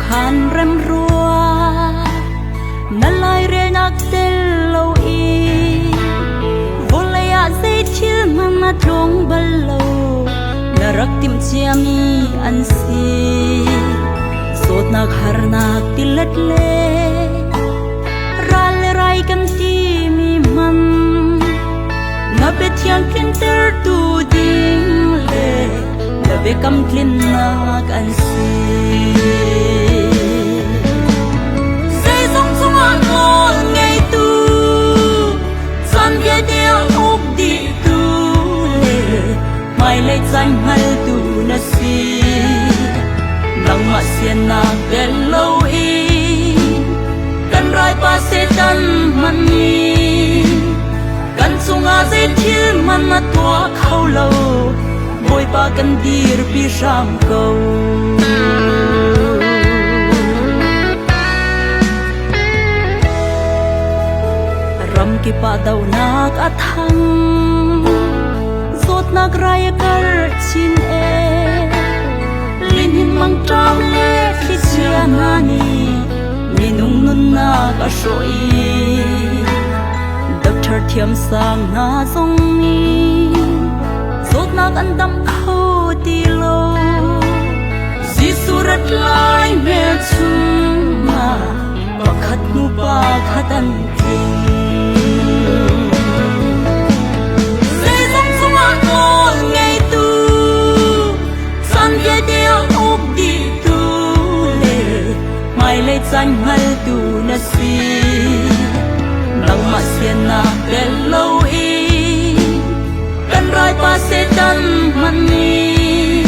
Khuakhan remrua na lairelnak tel lo i vawlei ah zei thil hmanh a tlung bal lo, na rak timh ciami an si. Zawtnak harnak tilet le ral le rai kan timi hman na biathiang tlintertu ding le na biakam tlinnak an si. Zeizong cungah nawl ngeitu, caan vialte a uk dihtu le hmailei caan hngaltu na si. Nangmah siannak tel loin kan ralpa Satan hmanh nih kan cungah zei thil hmanh a tuah kho lo. Bawipa kan dirpi hram ko. Ramkip ah dohnak a thang, zawtnak rai a karh chin e. Lihnin mangṭam le thlichia hna nih minung nunnak a hrawh i doctor thiamsang hna zong nih zawtnak an dam kho ti lo. Jesuh rat lai hmelchung ah pakhat hnu pakhat an tling. Zeizong cungah nawl ngeitu, caan vialte a uk dihtu le hmailei caan hngaltu na si. Nangmah siannak tel loin kan ralpa Satan hmanh nih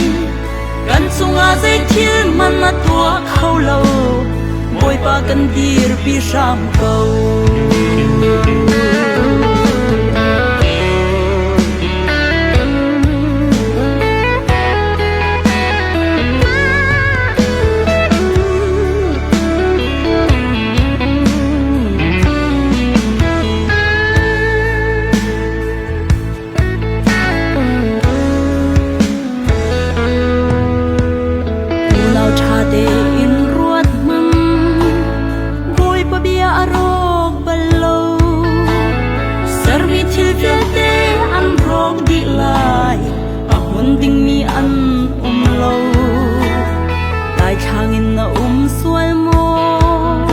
kan cungah zei thil hmanh a tuah kho lo. Bawipa kan dirpi hram ko. Unau ṭha tein ruat hmang, Bawipa bia a rawk bal lo. Sermi thil vialte an rawk dih lai, a hmun dingmi an um lo. Daithlang in na um sual maw?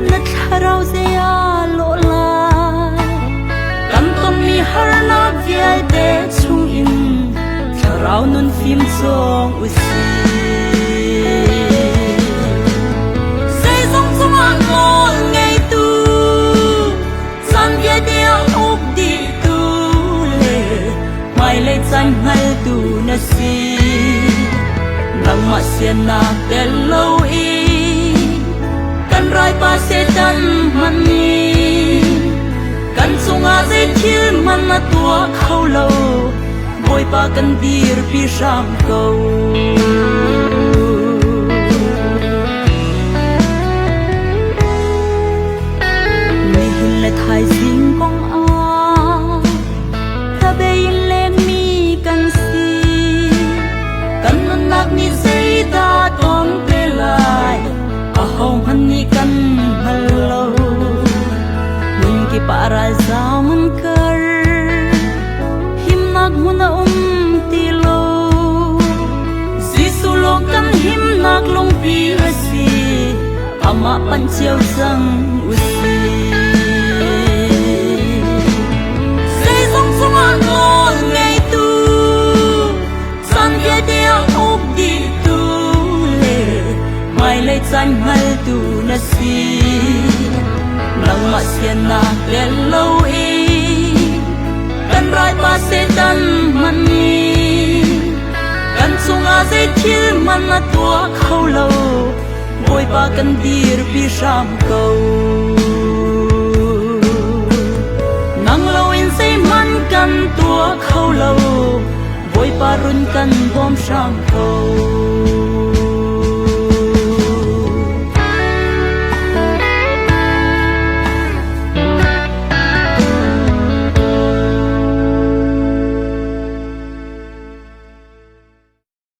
Na thlarau zei aa lawh lai? Kan tonmi harnak vialte chungin thlarau nun fim cawng u sih. Zeizong cungah nawl ngeitu, caan vialte a uk dihtu le hmailei caan hngaltu na si. Nangmah siannak tel loin kan ralpa Satan hmanh nih kan cungah zei thil hmanh a tuah kho lo. Bawipa kan dirpi hram ko. Nihin le thaizing kong ah hnabei in lengmi kan si. Kan nunnak nih zeidah tong te lai, ahohmanh nih kan hngal lo. Hmun kip ah ralzam an kar, himnak hmun a um ti lo. Jesuh lawng kan himnak lungpi a si, amah panh cio cang u sih. Zeizong cungah nawl ngeitu, caan vialte a uk dihtu le hmailei caan hngaltu na si. Nangmah siannak tel loin kan ralpa Satan hmanh nih kan cungah zei thil hmanh a tuah kho lo. Bawipa kan dirpi hram ko. Nang loin zeihmanh kan tuah kho lo. Bawipa run kan bawm hram ko.